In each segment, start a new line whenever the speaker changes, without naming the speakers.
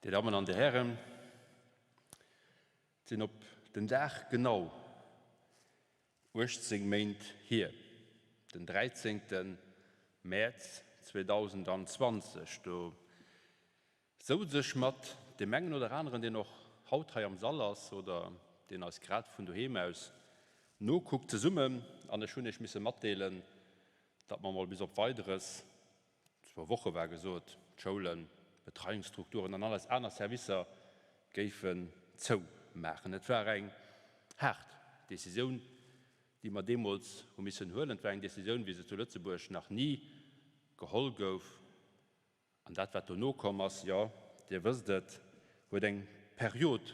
Dir Dammen an Dir Hären, et sinn op den Dag genau 18 Méint hier, den 13. Mäerz 2020, do souz ech mat deem engen oder aneren, deen och haut hei am Sall ass oder deen eis grad vun doheem aus nokuckt, zesummen an ech hunn Iech misse matdeelen, datt mer mol bis op Weideres, zwou Woche war gesot, d'Schoulen, d'Betreiungsstrukturen an all eis aner Servicer géifen zoumaachen. Et war eng haart Decisioun, déi mer deemools hu missen huelen. Et war eng Decisioun, wéi se zu Lëtzebuerg nach ni geholl gouf. An dat, wat dono komm ass, jo, Dir wësst et, huet eng Period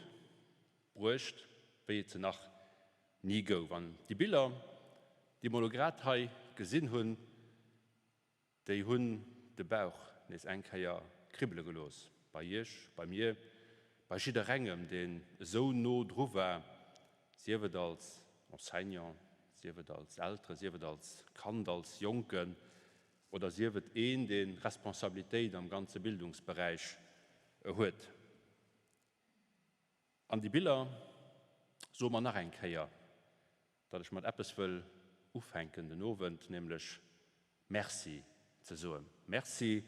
bruecht, wéi et se nach ni gouf. An déi Biller, déi mer elo grad hei gesinn hunn, déi hunn de Bauch nees eng Kéier kribbele gelooss, bei Iech, bei mir, bei jidderengem, deen esou no dru war, sief et als Enseignant, sief et als Eltere, sief et als Kand, als Jonken, Oder sief et een, dee Responsabilitéit am ganze Bildungsberäich huet. An déi Biller soe mer nach eng Kéier, datt ech mat eppes wëll ufänken den Owend, nämlech Merci ze soen. Merci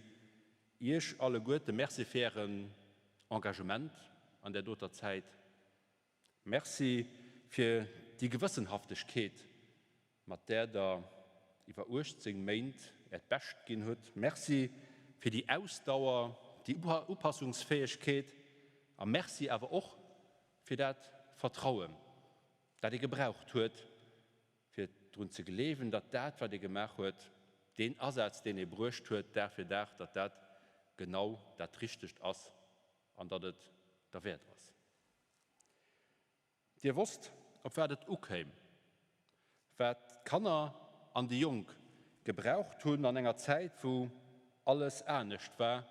Iech alleguerte, Merci fir Ären Engagement an där doter Zäit. Merci fir déi Gewëssenhaftegkeet, mat där Der iwwer 18 Méint Äert Bescht ginn hutt. Merci fir déi Ausdauer, déi Upassungsfäegkeet a Merci awer och fir dat Vertrauen, dat ee gebraucht huet, fir drun ze gleewen, datt dat, wat ee gemaach huet, deen Asaz, deen ee bruecht huet, Dag fir Dag, datt dat genau dat Richtegt ass an datt et derwäert ass. Dir wosst, op wat et ukéim, wat d'Kanner an déi Jonk gebraucht hunn an enger Zäit, wou alles anescht war,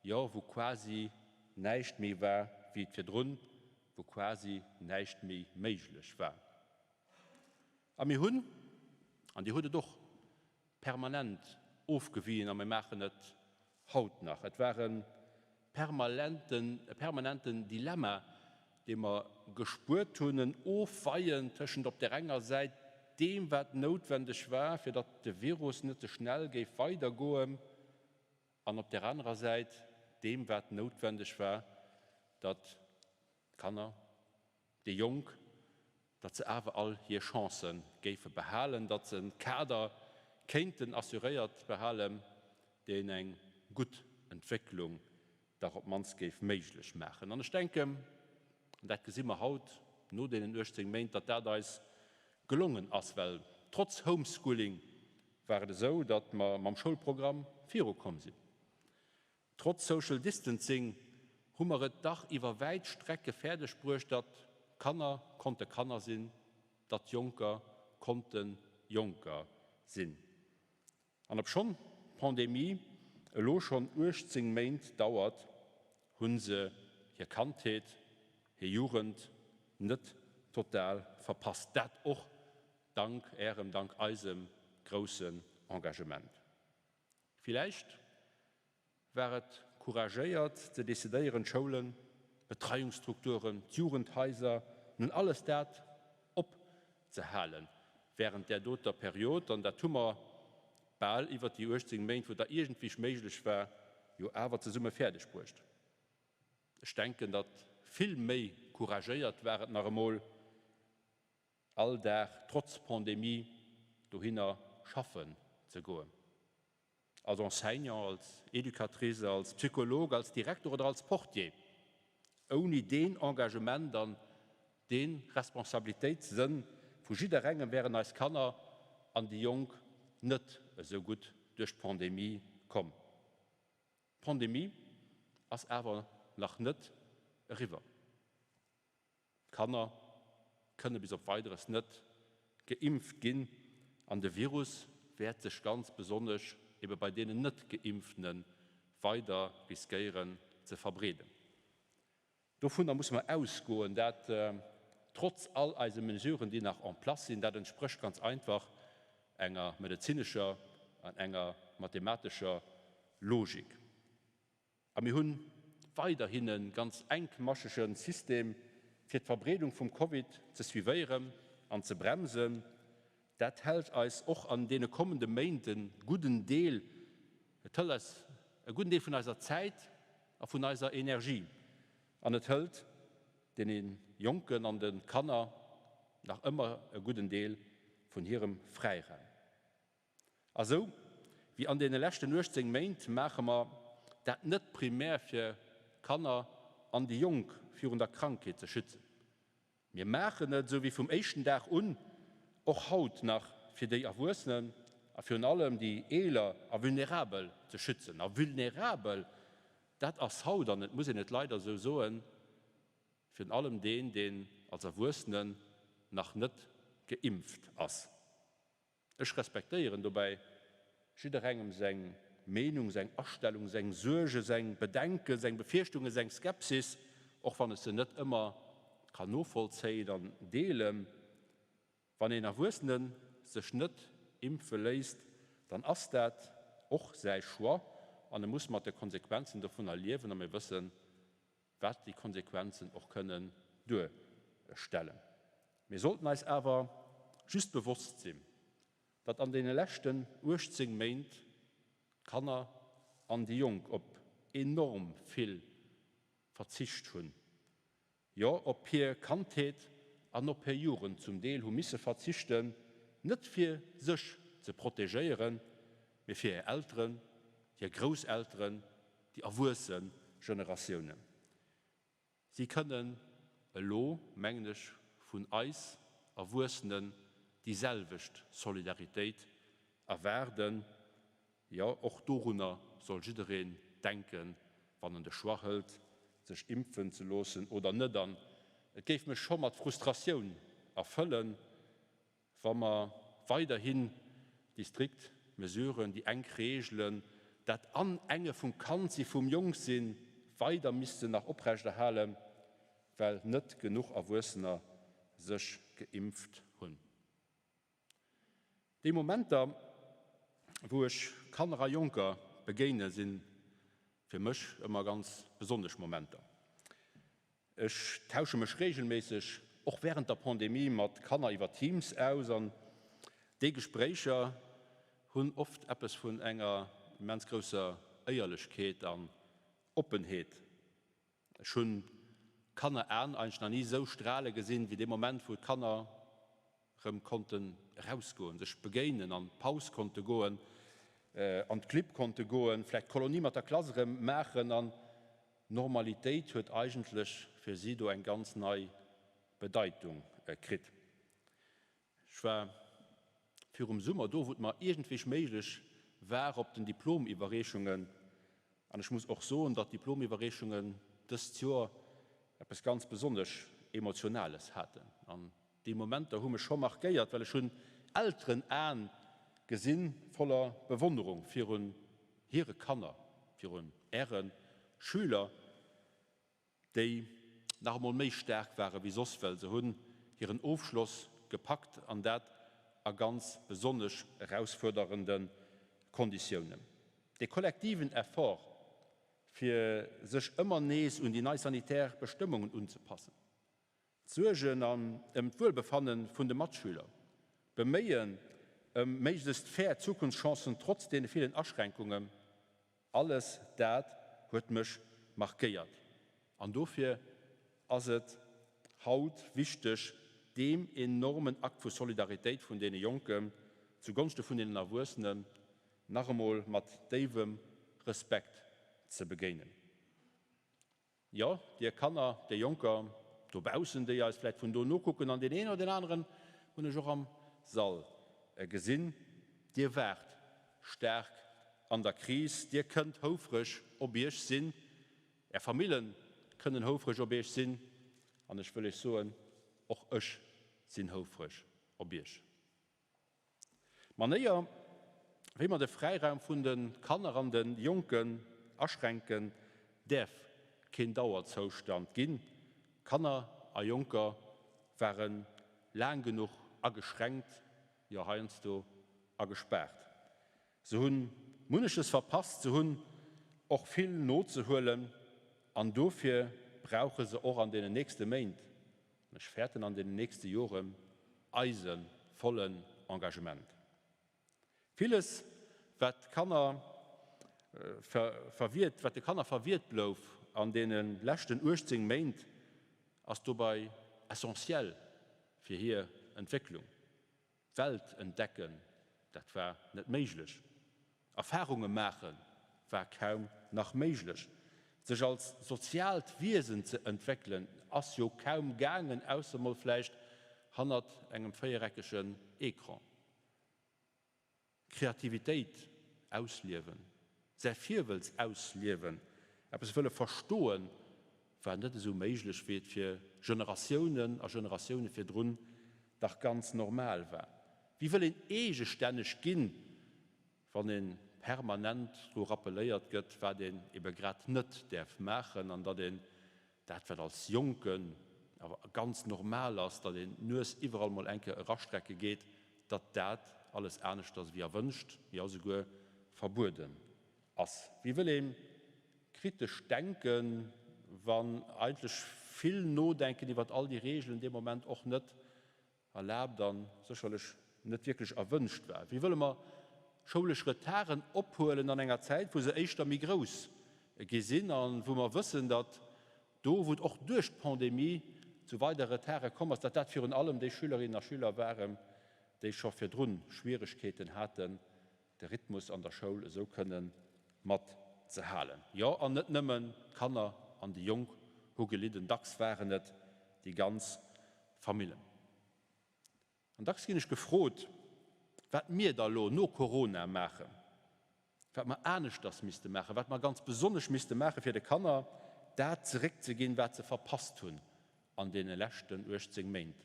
jo, wou quasi näischt méi war wéi et virdrun, wou quasi näischt méi méiglech war. A mir hunn, an Dir hutt et och permanent ofgewien a mir maachen et haut nach. Et war e permanenten Dilemma, dee mer gespuert hunn, en Ofweien tëschent op där enger Säit deem, wat noutwendeg war, fir datt de Virus net ze schnell géif weidergoen, an op där anerer Säit deem, wat noutwendeg war, datt d'Kanner, déi Jonk, datt se awer all hir Chancë géife behalen, datt se e Kader kéinten assuréiert behalen, deen eng gutt Entwécklung dach op d'mannst géif méiglech maachen. An ech denken, an dat gesi mer haut no deenen 18 Méint, datt dat eis gelongen ass, well trotz Homeschooling war et esou, datt mer mam Schoulprogramm virukomm sinn. Trotz Social Distancing hu mer et dach iwwer wäit Strecke fäerdeg bruecht, datt Kanner konnte Kanner sinn, datt Jonker konnte Jonker sinn. An obschonn d'Pandemie elo schonn 18 Méint dauert, hu se hir Kandheet, hir Jugend net total verpasst. Dat och dank Ärem, dank eisem groussen Engagement. Villäicht war et couragéiert ze decidéieren, d'Schoulen, d'Betreiungsstrukturen, d'Jugendhaiser, nun alles dat opzehale während där doter Period. An dat hu mer bal iwwert déi 18 Méint, wou et da iergendwéi méiglech war, jo awer zesumme fäerdeg bruecht. Ech denken, datt vill méi couragéiert war et nach emol, all Dag trotz Pandemie dohinner schaffen ze goen. Als Enseignant, als Educatrice, als Psycholog, als Direkter oder als Portier. Ouni deen Engagement an dee Responsabilitéitssënn vu jidderengem wären eis Kanner an déi Jonk net esou gutt duerch d'Pandemie komm. D'Pandemie ass awer nach net eriwwer. D'Kanner kënne bis op Weideres net geimpft ginn an de Virus wäert sech ganz besonnesch ebe bei deenen Net-Geimpftene weider riskéieren ze verbreeden. Dovunner musse mer ausgoen, dat trotz all eise Mesuren, déi nach en place sinn. Dat entsprécht ganz einfach enger medezinescher an enger mathematescher Logik. A mir hunn. weiderhin e ganz enkmaschege System, fir d'Verbreedung vum Covid ze suivéieren an ze bremsen. Dat hält eis och an deene kommende Méint e gudden Deel, et hëlt eis e gudden Deel vun eiser Zäit a vun eiser Energie an et hëlt deene Jonken an de Kanner nach ëmmer e gudden Deel vun hirem Fräiraum. A sou wéi an deene leschten 18 Méint maache mer dat net primär fir d'Kanner an déi Jonk virun der Krankheet ze schützen. Mir maachen et, sou wéi vum éischten Dag un, och haut nach fir déi Erwuessenen a virun allem déi Eeler a Vulnerabel ze schützen. A vulnerabel, dat ass haut, an et muss een et leider esou soen, virun allem deen, deen als Erwuessenen nach net geimpft ass. Ech respektéieren dobäi jidderengem seng Meenung, seng Astellung, seng Suerge, seng Bedenken, seng Befierchtungen, seng Skepsis, och wann ech se net ëmmer kann novollzéien an deelen. Wann een Erwuessene sech net impfe léisst, dann ass dat och säi Choix an e muss mat de Konsequenzen dovunner liewen a mir wëssen, wat déi Konsequenzen och kënnen duerstellen. Mir sollten eis awer just bewosst sinn, datt an deene leschten 18 Méint d'Kanner an déi Jonk op enorm vill verzicht hunn, jo op hir Kandheet an op hir Jugend zum Deel hu misse verzichten, net fir sech ze protegéieren, mee fir hir Elteren, hir Grousselteren, déi erwuesse Generatiounen. Si kënnen elo, mengen ech, vun eis Erwuessenen déi selwecht Solidaritéit erwaarden. Jo, och dorunner soll jiddereen denken, wann en de Choix hëlt, sech impfen ze loossen oder net. An et géif mech scho mat Frustratioun erfëllen, Wa mer weiderhin déi strikt Mesuren, déi enk Reegelen, dat Anenge vum Kand si, vum Jonk sinn, weider missten nach oprechterhalen, well net genuch Erwuessener sech geimpft hunn. Déi Momenter, wou ech Kanner a Jonker begéine, si fir mech ëmmer ganz besonnesch Momenter. Ech tausche mech reegelméisseg, och wärend der Pandemie, mat Kanner iwwer Teams aus an déi Gespréicher hunn oft eppes vun enger immens grousser Éierlechkeet an Oppenheet. Ech hunn Kanneraen eigentlech nach ni esou strale gesinn, wéi dee Moment, wou d'Kanner rëm konnten erausgoen, sech begéinen, an d'Paus konnte goen, an d'Clibb konnte goen, vläicht d'Kolonie mat der Klass erëm maachen an Normalitéit huet eigentlech fir si do eng ganz nei Bedeitung kritt. Ech war virum Summer do, wou et mer iergendwéi méiglech war, op den Diplomiwwerreechungen, an ech muss och soen, datt d'Diplomiwwerreechungen dëst Joer eppes ganz besonnesch Emotionales haten. An déi Momenter hu mech scho markéiert, well ech hunn Elterenaen gesinn voller Bewonnerung virun hire Kanner, virun Äre Schüler, déi nach emol méi staark ware wéi soss, well se hunn hiren Ofschloss gepackt, an dat a ganz besonnesch erausfuerderende Konditiounen. De kollektiven Effort, fir sech ëmmer nees un déi nei sanitär Bestëmmungen unzepassen, D'Suergen an ëm d'Wuelbefanne vun de Matschüler, d'Beméien ëm méiglechst fair Zukunftschancen trotz deene villen Aschränkungen, alles dat huet mech markéiert. An dofir ass et haut wichteg, deem enormen Akt vu Solidaritéit vun deene Jonken zu Gonschte vun deenen Erwuessenen nach emol mat déiwem Respekt ze begéinen. Jo, dir Kanner, dir Jonker dobaussen, déi eis vläicht vun do nokucken, an deen een oder deen aneren hunn ech och am Sall gesinn, dir waart staark an der Kris, dir kënnt houfreg op iech sinn, är Famille kënnen houfreg op iech sinn, an ech wëll iech soen, och ech sinn houfreg op iech. D'Manéier, wéi mer de Fräiraum vun de Kanner an de Jonken aschränken, däerf keen Dauerzoustand ginn. Kanner a Jonker ware laang genuch ageschränkt, jo heiansdo agespaart. Se hu munneches verpasst, se hunn och vill nozehuelen. An dofir brauche se och an deenen nächste Méint, an ech fäerten an deenen nächste Joren, eise vollen Engagement. Villes, wat d'Kanner verwiert, wat de Kanner verwiert blouf an deene leschten 18 Méint, ass dobei essentiell fir hir Entwécklung. D'Welt entdecken, dat war net méiglech. Erfarunge maache war kaum nach méiglech. Sech als soziaalt Wiesen ze entwéckelen ass jo kaum gaangen, ausser mol vläicht hannert engem véiereckegen Ecran. Kreativitéit ausliewen, säi Virwëlz ausliewen, eppes wëlle verstoen, war net esou méiglech, wéi et fir Generatiounen a Generatioune virdrun dach ganz normal war. Wéi wëll een eegestänneg ginn, wann ee permanent dru rappeléiert gëtt, wat een ebe grad net däerf maachen an datt een Dat wat als Jonken awer ganz normal ass, datt een d'Nues iwwerall mol eng Kéier erastrecke geet, datt dat alles aneschters ewéi erwënscht, jo souguer verbueden ass. Wéi wëll ee kritesch denken, wann eigentlech vill Nodenken iwwert all déi Reegelen dee Moment och net erlaabt a sécherlech net wierklech erwënscht war. Wéi wëlle mer schoulesch Retarden ophuelen an enger Zäit, wou se éischter méi grouss gi sinn a wou mer wëssen, datt do, wou et och duerch d'Pandemie zu weider Retarde komm ass, datt dat virun allem déi Schülerinnen a Schüler waren, déi scho virdru Schwieregkeeten haten, de Rhythmus an der Schoul esou kënne mat ze halen. Jo, an net nëmmen d'Kanner an déi Jonk hu gelidden, dacks waren et déi ganz Famillen. An dacks ginn ech gefrot, wat mir da lo no Corona maachen, wat mer aneschters misste maachen, wat mer ganz besonnesch misste maachen, fir de Kanner dat zeréckzeginn, wat se verpasst hunn an deene leschten 18 Méint.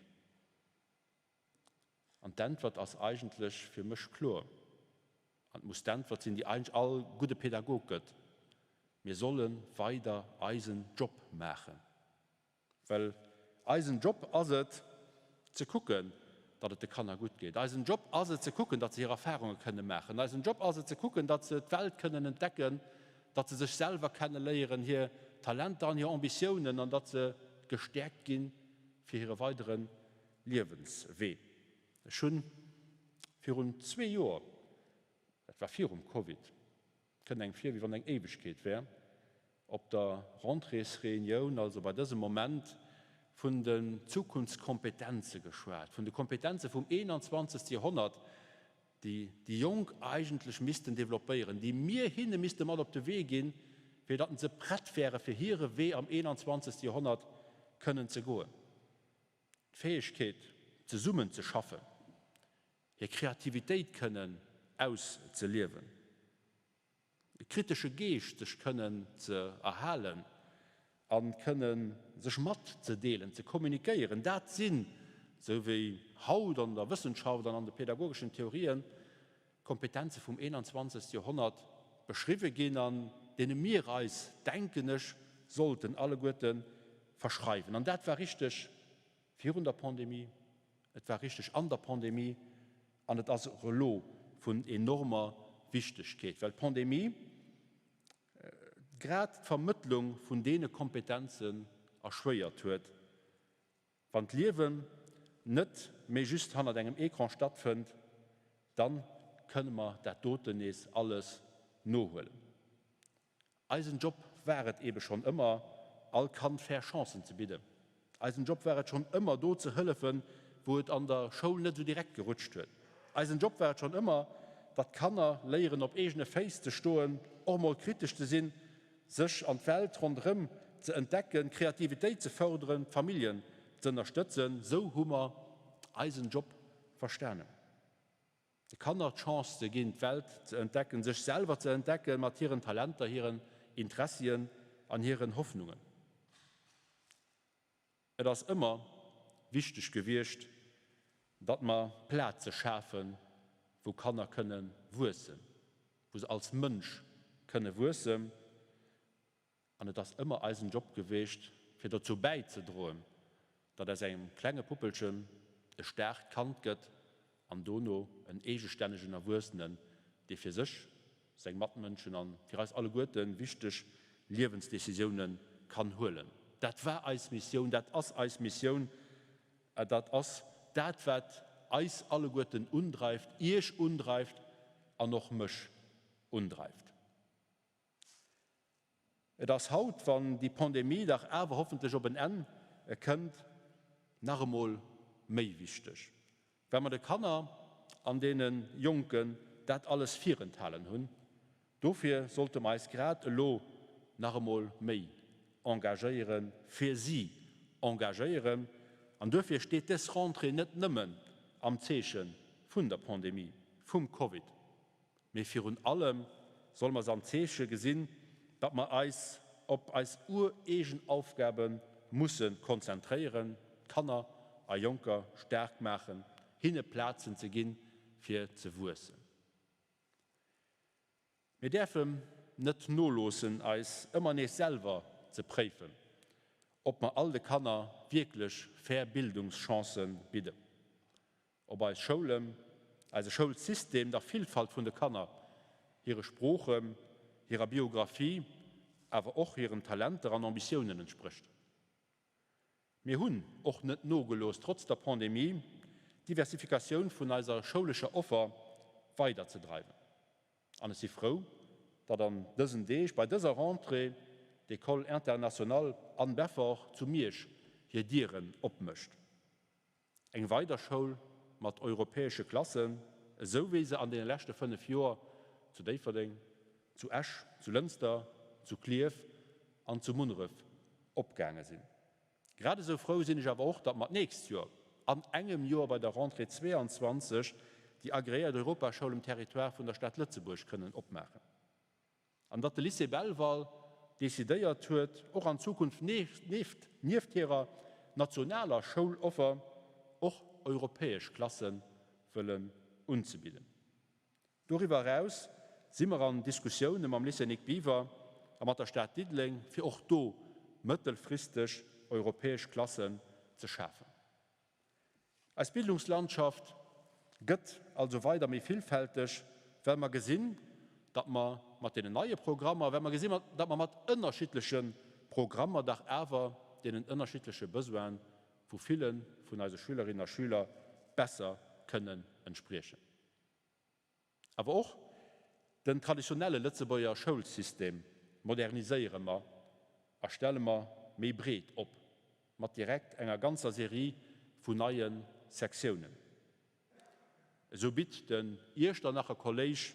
An d'Äntwert ass eigentlech fir mech kloer, an et muss d'Äntwert sinn, déi eigentlech all gudde Pädagog gëtt, Mir solle weider eisen Job maachen. Well eisen Job ass et, ze kucken, datt et de Kanner gutt geet. Eisen Job ass et, ze kucken, datt se hir Erfarunge kënne maachen. Eisen Job ass et, ze kucken, datt se d'Welt kënnen entdecken, datt se sech selwer kenne léieren, hir Talenter an hir Ambitiounen, an datt se gestäerkt gi fir hire weidere Liewenswee. Ech hu virun zwee Joer, dat war virum Covid, kënnt engem vir, wéi wann eng Éiwegkeet wär, op der Rentréesreunioun, also bei dësem Moment, vun den Zukunftskompetenze geschwat, vun de Kompetenze vum 21. Joerhonnert, déi déi Jonk eigentlech missten developpéieren, déi mir hinne misste mat op de Wee ginn, fir datt se prett wäre fir hire Wee am 21. Joerhonnert kënnen ze goen. D'Fäegkeet, zesummen ze schaffen, hir Kreativitéit kënnen auszeliewen. E kritesche Geescht sech kënnen ze erhalen a kënne sech matzedeelen, ze kommunikéieren, dat sinn, esou wéi haut an der Wëssenschaft an an de pädagogeschen Theorien, Kompetenze vum 21. Joerhonnert beschriwwe ginn an deene mir eis, denken ech, sollten alleguerte verschreiwen. An dat war richteg virun der Pandemie, et war richteg an der Pandemie an et ass och elo vun enormer Wichtegkeet, well d'Pandemie grad d'Vermëttlung vun deene Kompetenzen erschwéiert huet. Wann d'Liewen net méi just hannert engem Ecran stattfënnt, da kënne mer dat doten nees alles nohuelen. Eisen Job war et eebe schonn ëmmer, all Kand fair Chancen ze bidden. Eisen Job war et schonn ëmmer, do ze hëllefen, wou et an der Schoul net esou direkt gerutscht huet. Eisen Job war et schonn ëmmer, datt d'Kanner léieren, op eegene Féiss ze stoen, och mol kritesch ze sinn, sech an d'Welt ronderëm ze entdecken, Kreativitéit ze fërderen, d'Familljen z'ënnerstëtzen. Sou hu mer eisen Job verstanen. De Kanner d'Chance ze ginn, d'Welt ze entdecken, sech selwer ze entdecken, mat hiren Talenter, hiren Interessien an hiren Hoffnungen. Et ass ëmmer wichteg gewiescht, datt mer Plaze schafen, wou Kanner kënne wuessen, wou se als Mënsch kënne wuessen. An et ass ëmmer eisen Job geweecht, fir dozou bäizedroen, datt aus engem klenge Puppelchen e staarkt Kand gëtt an dono en eegestännegen Erwuessenen, dee fir sech, seng Matmënschen an fir eis alleguerte wichteg Liewensdecisioune. kann huelen. Dat war eis Missioun, dat ass eis Missioun, dat ass dat, wat eis alleguerten undreift, Iech undreift an och mech undreift. Et ass haut, wann déi Pandemie dach awer hoffentlech op en Enn kënnt, nach emol méi wichteg, well mer de Kanner an deene Jonken dat alles virenthalen hunn. Dofir sollte mer eis grad elo nach emol méi engagéieren, fir si engagéieren. An duerfir steet dës Rentrée net nëmmen am Zeeche vun der Pandemie, vum Covid. Mee virun allem solle mer se am Zeeche gesinn, datt mer eis op eis ureegen Aufgabe musse konzentréieren, d'Kanner a Jonker staark maachen, hinne Plazen ze ginn, fir ze wuessen. Mir däerfen net noloossen, eis ëmmer nees selwer ze préifen, ob mer all de Kanner wierklech fair Bildungschancë bidden. Ob eis Schoulen, eise Schoulsystem der Villfalt vun de Kanner, hire Sproochen, hirer Biographie, awer och hiren Talenter an Ambitiounen entsprécht. Mir hunn och net nogelooss, trotz der Pandemie, d'Diversifikatioun vun eiser schoulescher Offer weiderzedreiwen. An ech si frou, datt an dësen Deeg, bei dëser Rentrée, d'École internationale Anne Beffort zu Miersch hir Dieren opmécht. Eng weider Schoul mat europäesche Klassen, esou wéi se an deene leschte 5 Joer zu Déifferdeng, zu Esch, zu Lënster, zu Klierf an zu Munneref opgaange sinn. Grad esou frou sinn ech awer och, datt mer d'nächst Joer, an engem Joer bei der Rentrée 22, déi agreéiert Europaschoul um Territoire vun der Stad Lëtzebuerg kënnen opmaachen. An datt de Lycée Belval decidéiert huet, och an Zukunft nieft hirer nationaler Schouloffer och europäesch Klasse wëllen unzebidden. Doriwwer eraus si mer an Diskussioune mam Lycée Nic Biver a mat der Stad Diddeleng, fir och do mëttelfristeg europäesch Klassen ze schafen. Eis Bildungslandschaft gëtt also weider méi villfälteg, well mer gesinn, datt mer mat deenen neie Programmer, well mer gesinn, datt mer mat ënnerschiddleche Programmer dach awer deenen ënnerschiddleche Besoine vu ville vun eise Schülerinnen a Schüler besser kënnen entspriechen. Awer och den traditionelle Lëtzebuerger Schoulsystem moderniséiere mer a stelle mer méi breet op, mat direkt enger ganzer Serie vun neie Sektiounen. Esou bitt den Iechternacher Kolléisch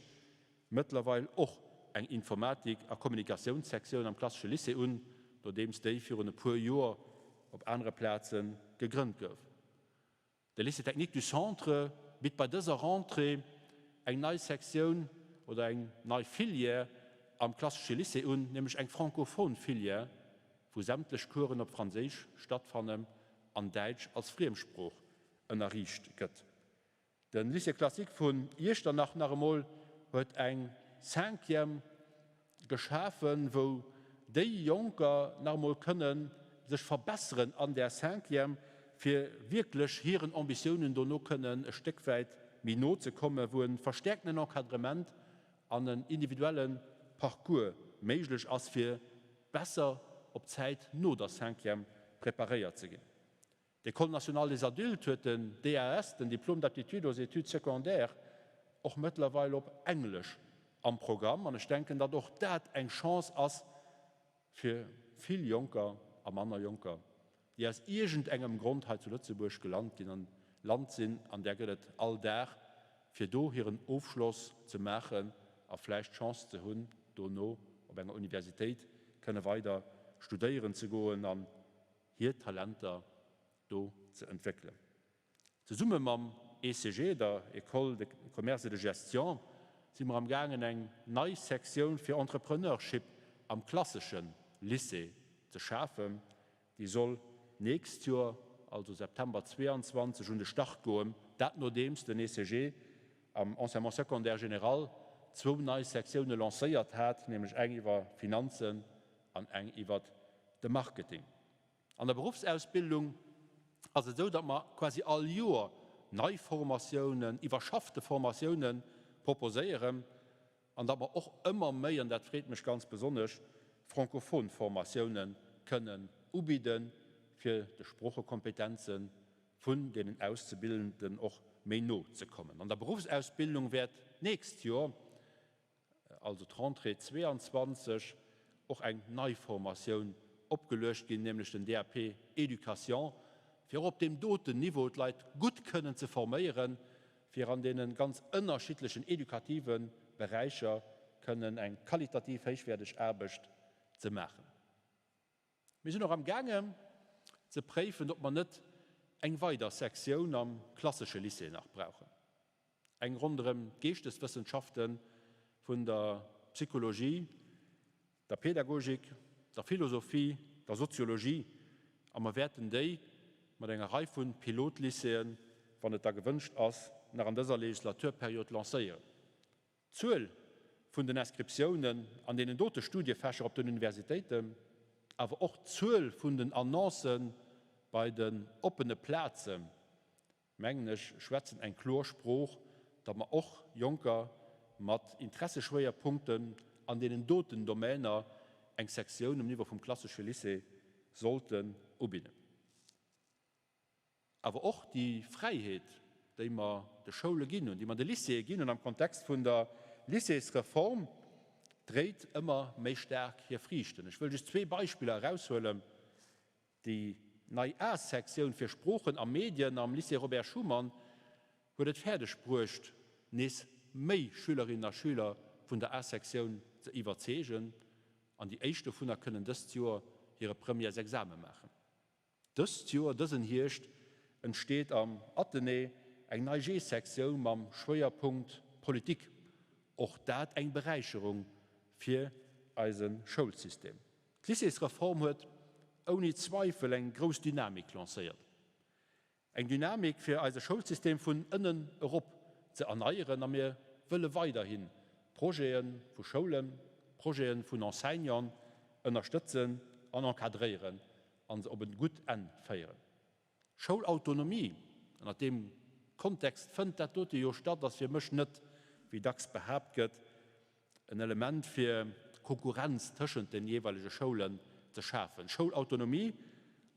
mëttlerweil och eng Informatik a Kommunikatiounssektioun am klassesche Lycée un, nodeems déi virun e puer Joer op anere Plaze gegrënnt gouf. De Lycée technique du Centre bitt bei dëser Rentrée eng nei Sektioun oder eng nei Filière am klassesche Lycée un, nämlech eng francophone Filière, wou sämtlech Coursen op Franséisch stattfannen an Däitsch als Friemsprooch ënnerriicht gëtt. De Lycée classique vun Iechternach nach emol huet eng Cinquième geschafen, wou déi Jonker nach emol kënne sech verbesseren an där Cinquième, fir wierklech hiren Ambitiounen dono kënnen e Stéck wäit méi no ze kommen, wou e verstäerktenen Encadrement an en individuelle Parcours méiglech ass, fir besser op d'Zäit no der Cinquième preparéiert ze ginn. D'École nationale des adultes huet den DAS, den Diplôme d'aptitude aux études secondaires, och mëttlerweil op Englesch am Programm. An ech denken, datt och dat eng Chance ass fir vill Jonker a manner Jonker, déi aus iergendengem Grond hei zu Lëtzebuerg gelant ginn an lant sinn, an där gëtt et all Dag, fir do hiren Ofschloss ze maachen a vläicht d'Chance ze hunn, dono op enger Universitéit kënne weider studéieren ze goen an hir Talenter do ze entwéckelen. Zesumme mam ECG, der École de Commerce et de Gestion, si mer am gaangen eng nei Sektioun fir Entrepreneurship am klassesche Lycée ze schafen. Déi soll d'nächst Joer, also September 22, un de Start goen, dat nodeems den ECG am Enseignement secondaire général zwou nei Sektioune lancéiert hat, nämlech eng iwwer Finanzen an eng iwwert de Marketing. An der Beruffsausbildung ass et esou, datt mer quasi all Joer nei Formatiounen, iwwerschaffte Formatiounen proposéieren an datt mer och ëmmer méi, an dat freet mech ganz besonnesch, francophone Formatiounen. kënnen ubidden, fir de Sproochekompetenze vun deenen Auszebildenden och méi no ze kommen. An der Beruffsausbildung wäert d'nächst Joer, also d'Rentrée 22, och eng nei Formatioun opgeluecht ginn, nämlech den DAP Éducation, fir och op deem doten Niveau d'Leit gutt kënnen ze forméieren, fir an deene ganz ënnerschiddlechen edukative Beräicher kënnen eng qualitativ héichwäerteg Aarbecht ze maachen. Mir sinn och am gaangen ze préifen, ob mer net eng weider Sektioun am klassesche Lycée nach brauchen, eng ronderëm d'Geeschteswëssenschafte vun der Psychologie, der Pädagogik, der Philosophie, der Soziologie, a mer wäerten déi mat enger Rei vu Pilotlycéeën, wann et da gewënscht ass, nach an dëser Legislaturperiod lancéieren. D'Zuel vun den Inscriptiounen an deenen dote Studiefächer op den Universitéiten, awer och d'Zuel vun den Annoncë bei den oppene Plazen, mengen ech, schwätzen eng kloer Sprooch, datt mer och Jonker mat Interesseschwéierpunkten an deenen doten Domainer eng Sektioun um Niveau vum klassesche Lycée sollten ubidden. Awer och déi Fräiheet, déi mer de Schoule ginn hunn, déi mer de Lycéeë ginn hunn am Kontext vun der Lycéesreform, dréit ëmmer méi staark hir Friichten. Ech wëll just zwee Beispiller eraushuelen. Déi nei A-Sektioun fir Sproochen a Medien am Lycée Robert Schuman huet et fäerdeg bruecht, nees méi Schülerinnen a Schüler vun der A-Sektioun ze iwwerzeegen, an déi éischt dovunner kënnen dëst Joer hire Premièresexame maachen. Dëst Joer, dësen Hierscht, entsteet am Athenée eng nei G-Sektioun mam Schwéierpunkt Politik. Och dat eng Beräicherung fir eise Schoulsystem. D'Lycéesreform huet ouni Zweifel eng grouss Dynamik lancéiert. Eng Dynamik fir eise Schoulsystem vun ënnen erop ze erneieren a mir wëlle weiderhi Projete vu Schoulen, Projete vun Enseignanten ënnerstëtzen an encadréieren a se op e gutt Enn féieren. Schoulautonomie, ënnert deem Kontext fënnt dat dote jo statt, ass fir mech net, wéi dacks behaapt gëtt, en Element fir Konkurrenz tëschent de jeeweilege Schoulen ze schafen. Schoulautonomie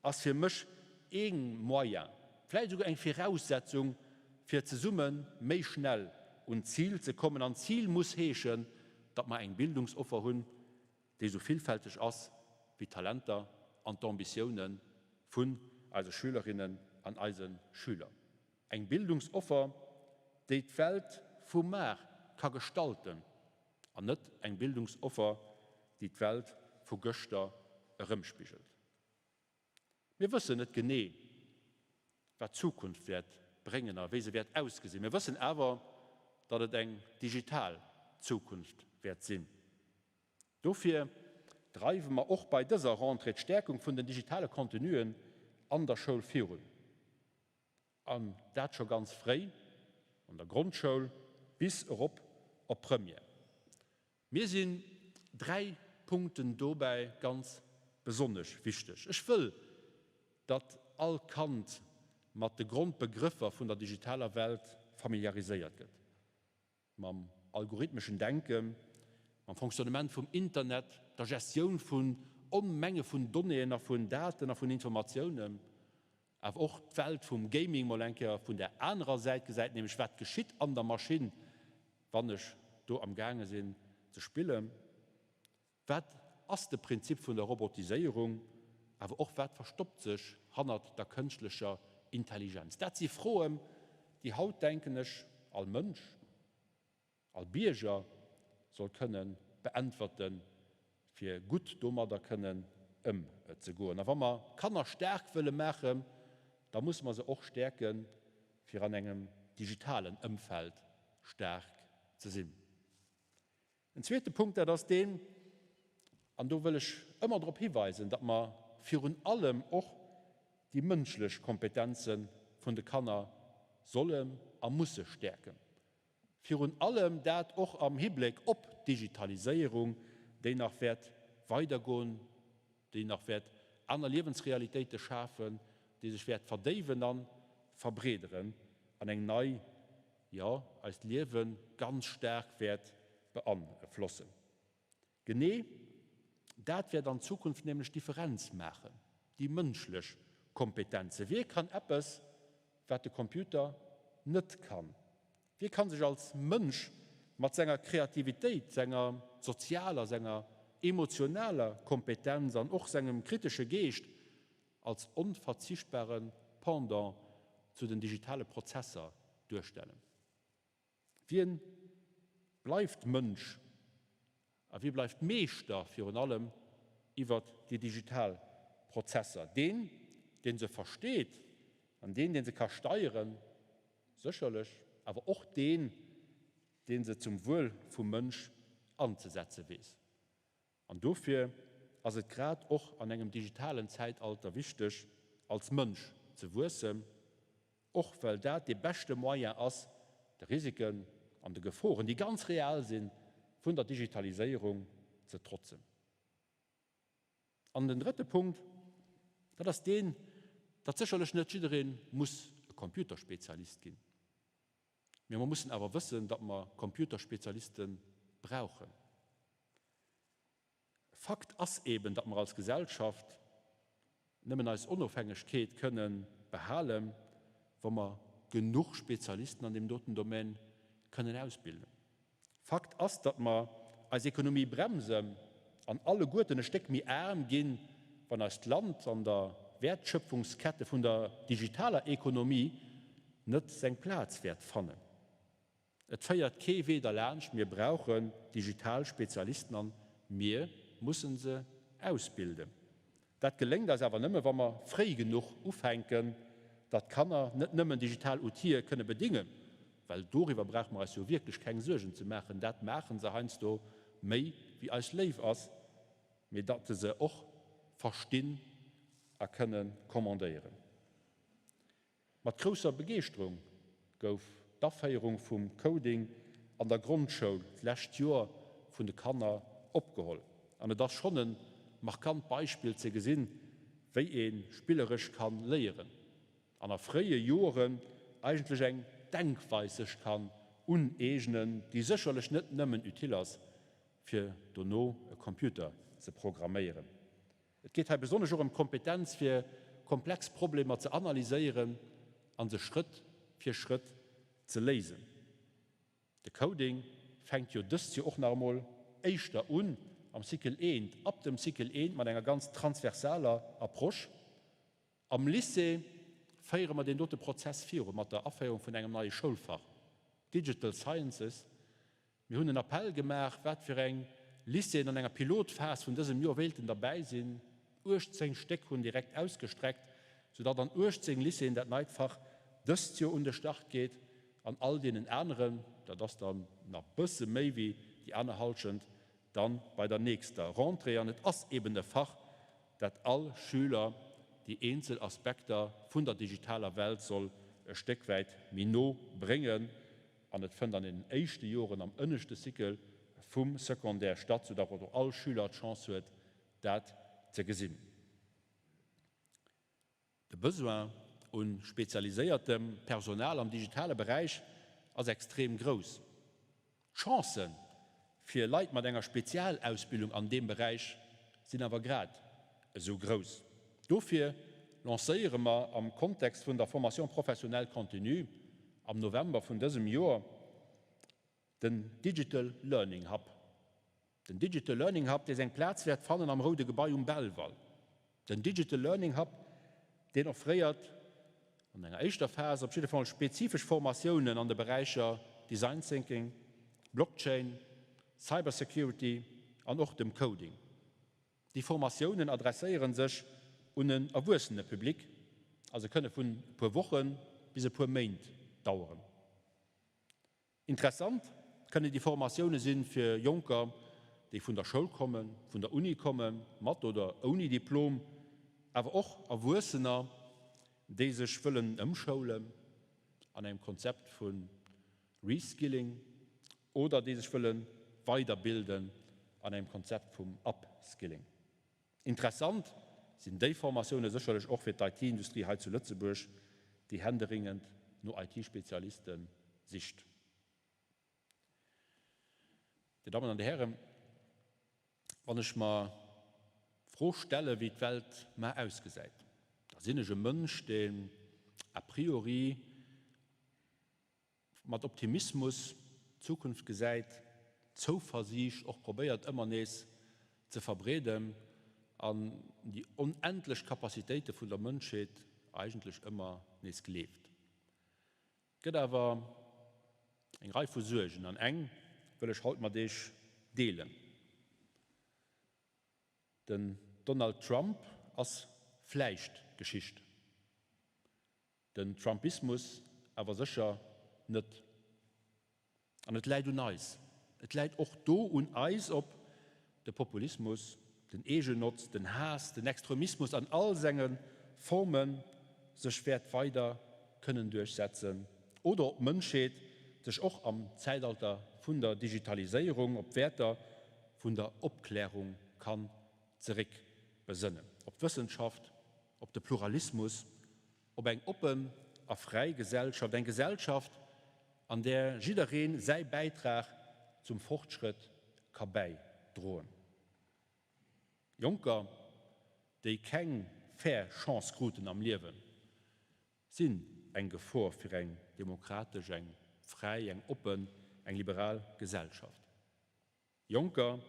ass fir mech ee Moyen, vläicht esouguer eng Viraussetzung, fir zesumme méi schnell un d'Zil ze kommen. An d'Zil muss heeschen, datt mer eng Bildungsoffer hunn, déi esou villfälteg ass wéi d'Talenter an d'Ambitioune vun eise Schülerinnen an eise Schüler. Eng Bildungsoffer, déi d'Welt vu mar ka gestalten, an net eng Bildungsoffer, déi d'Welt vu gëschter erëmspigelt. Mir wëssen net genee, wat d'Zukunft wäert bréngen a wéi se wäert ausgesinn. Mir wëssen awer, datt et eng digital Zukunft wäert sinn. Dofir dreiwe mer och bei dëser Rentrée d'Stäerkung vun den digitale Contenuen an der Schoul virun. An dat scho ganz fréi, an der Grondschoul bis erop op Première. Mir sinn dräi Punkten dobäi ganz besonnesch wichteg. Ech wëll, datt all Kand mat de Grondbegrëffer vun der digitaler Welt familiariséiert gëtt. Mam algorithmeschen Denken, mam Fonctionnement vum Internet, der Gestioun vun Onmenge vun Donnéeën a vun Daten a vun Informatiounen, awer och d'Welt vum Gaming mol eng Kéier vun der anerer Säit gesäit, nämlech wat geschitt an der Maschinn, wann ech do am gaange sinn ze spillen. Wat ass de Prinzip vun der Robotiséierung, awer och wat verstoppt sech hannert der kënschtlecher Intelligenz? Dat si Froen, déi haut, denken ech, all Mënsch, all Bierger soll kënne beäntwerten, fir gutt domadder kënnen ëmzegoen. A wa mer Kanner staark wëlle maachen, da musse mer se och stäerken, fir an engem digitalen Ëmfeld staark ze sinn. En zweete Punkt, dat ass deen, an do wëll ech ëmmer drop hiweisen, datt mer virun allem och déi mënschlech Kompetenze vun de Kanner sollen a musse stäerken. Virun allem dat och am Hibléck op d'Digitaliséierung, déi nach wäert weidergoen, déi nach wäert aner Liewensrealitéite schafen, déi sech wäert verdéiwen a verbreederen an eng nei jo, eist Liewe ganz staark wäert beanflossen. Genee Dat wäert an Zukunft nämlech d'Differenz maachen, déi mënschlech Kompetenze. Wie kann eppes, wat de Computer net kann? Wie kann sech als Mënsch mat senger Kreativitéit, senger sozialer, senger emotionaler Kompetenz an och sengem kritesche Geescht als onverzichtbare Pendant zu den digitale Prozesser duerstellen? Wien bleift Mënsch a wie bleift Meeschter virun allem iwwert déi digital Prozesser? Deen, dee se versteet an deen, dee se ka steieren, sécherlech, awer och deen, dee se zum Wuel vum Mënsch anzesetze weess. An dofir ass et grad och an engem digitalen Zäitalter wichteg, als Mënsch ze wuessen, och well dat dee beschte Moyen ass, de Risiken an de Geforen, déi ganz real sinn, vun der Digitaliséierung ze trotzen. An den drëtte Punkt, dat ass deen, datt sécherlech net jidderee muss e Computerspezialist ginn, mee mer mussen awer wëssen, datt mer Computerspezialiste brauchen. Fakt ass eben, datt mer als Gesellschaft nëmmen eis Onofhängegkeet kënne behalen, wa mer genuch Spezialisten an deem doten Domän kënnen ausbilden. Fakt ass, datt mer eis Ekonomie bremsen an alleguerten e Stéck méi aarm ginn, wann eist Land an der Wäertschöpfungskette vun der digitaler Ekonomie net seng Plaz wäert fannen. Et féiert kee Wee derlaanscht, mir brauchen digital Spezialisten an mir mussen se ausbilden. Dat geléngt eis awer nëmme wa mer fréi genuch ufänken, datt d'Kanner net nëmmen digital Outile kënne bedingen, well doriwwer brauche mer eis jo wierklech keng Suergen ze maachen, dat maache se heiansdo méi wéi eis léif ass, mee datt se se och verstinn a kënne commandéieren. Mat grousser Begeeschterung gouf d'Aféierung vum Coding an der Grondschoul d'lescht Joer vun de Kanner opgeholl. An et ass schonn e markant Beispill ze gesinn, wéi ee spilleresch kann léieren an a fréie Joren eigentlech eng Denkweis sech kann uneegnen, déi sécherlech net nëmmen utile ass, fir dono e Computer ze programméieren. Et geet hei besonnesch och ëm d'Kompetenz fir komplex Problemer ze analyséieren a se Schrëtt fir Schrëtt ze léisen. De Coding fänkt jo dëst Joer och nach emol éischter un am Cycle I, ab dem Cycle I mat enger ganz transversaler Approche. Am Lycée féiere mer deen dote Prozess viru mat der Aféierung vun engem neie Schoulfach, Digital Sciences. Mir hunn en Appell gemaach, wat fir eng Lycéeën an enger Pilotphas vun dësem Joer wéilten derbäi sinn. 18 Stéck hunn direkt ausgestreckt, soudatt an 18 Lycéeën dat neit Fach dëst Joer un de Start geet an all deenen aneren, dat ass dann nach bësse méi wéi déi aner Hallschent, dann bei der nächster Rentrée. An et ass eben e Fach, dat all Schüler déi eenzel Aspekter vun der digitaler Welt soll e Stéck wäit méi no bréngen. An et fënnt an den éischte Joren am ënneschte Cycle vum Secondaire statt, soudatt och all Schüler d'Chance huet, dat ze gesinn. De Besoin u spezialiséiertem Personal am digitale Beräich ass extrem grouss. D'Chancë fir Leit mat enger Spezialausbildung an deem Beräich sinn awer grad esou grouss. Dofir lancéiere mer am Kontext vun der Formation professionnelle continue am November vun dësem Joer den Digital Learning Hub. Den Digital Learning Hub, dee seng Plaz wäert fannen am roude Gebai um Belval. Den Digital Learning Hub, deen offréiert an enger éischter Phas op jidde Fall spezifesch Formatiounen an de Beräicher Design Thinking, Blockchain, Cybersecurity an och dem Coding. Déi Formatiounen adresséiere sech un en erwuessene Public a se kënne vun e puer Woche bis e puer Méint daueren. Interessant kënnen déi Formatioune sinn fir Jonker, déi vun der Schoul kommen, vun der Uni kommen, mat oder ouni Diplom, awer och Erwuessener, déi sech wëllen ëmschoulen an engem Konzept vu Reskilling oder déi sech wëlle weiderbilden an engem Konzept vum Upskilling. Interessant sinn déi Formatioune sécherlech och fir d'IT-Industrie hei zu Lëtzebuerg, déi händeringend no IT-Spezialiste sicht. Dir Dammen an Dir Hären, wann ech mer. Fro stelle wéi d'Welt mar ausgesäit, da sinn ech e Mënsch, deen a priori mat Optimismus d'Zukunft gesäit, Zouversiicht och probéiert ëmmer nees ze verbreeden an déi onendlech Capacitéite vun der Mënschheet eigentlech ëmmer nees gleeft. Et gëtt awer eng Rei vu Suergen an eng wëll ech haut mat Iech deelen. Den Donald Trump ass vläicht Geschicht, den Trumpismus awer sécher net. An et läit un eis, et läit och do un eis, ob de Populismus, den Eegennotz, den Haass, den Extremismus an all senge Forme sech wäert weider kënnen duerchsetzen oder ob d'Mënschheet sech och am Zäitalter vun der Digitaliséierung op d'Wäerter vun der Opklärung kann zeréck besënnen, op d'Wëssenschaft, op de Pluralismus, op eng oppen a fräi Gesellschaft, eng Gesellschaft, an där jiddereen säi Bäitrag zum Fortschrëtt ka bäidroen. Jonker, déi keng fair Chance kruten am Liewen, sinn eng Gefor fir eng demokratesch, eng fräi, eng oppen, eng liberal Gesellschaft. Jonker,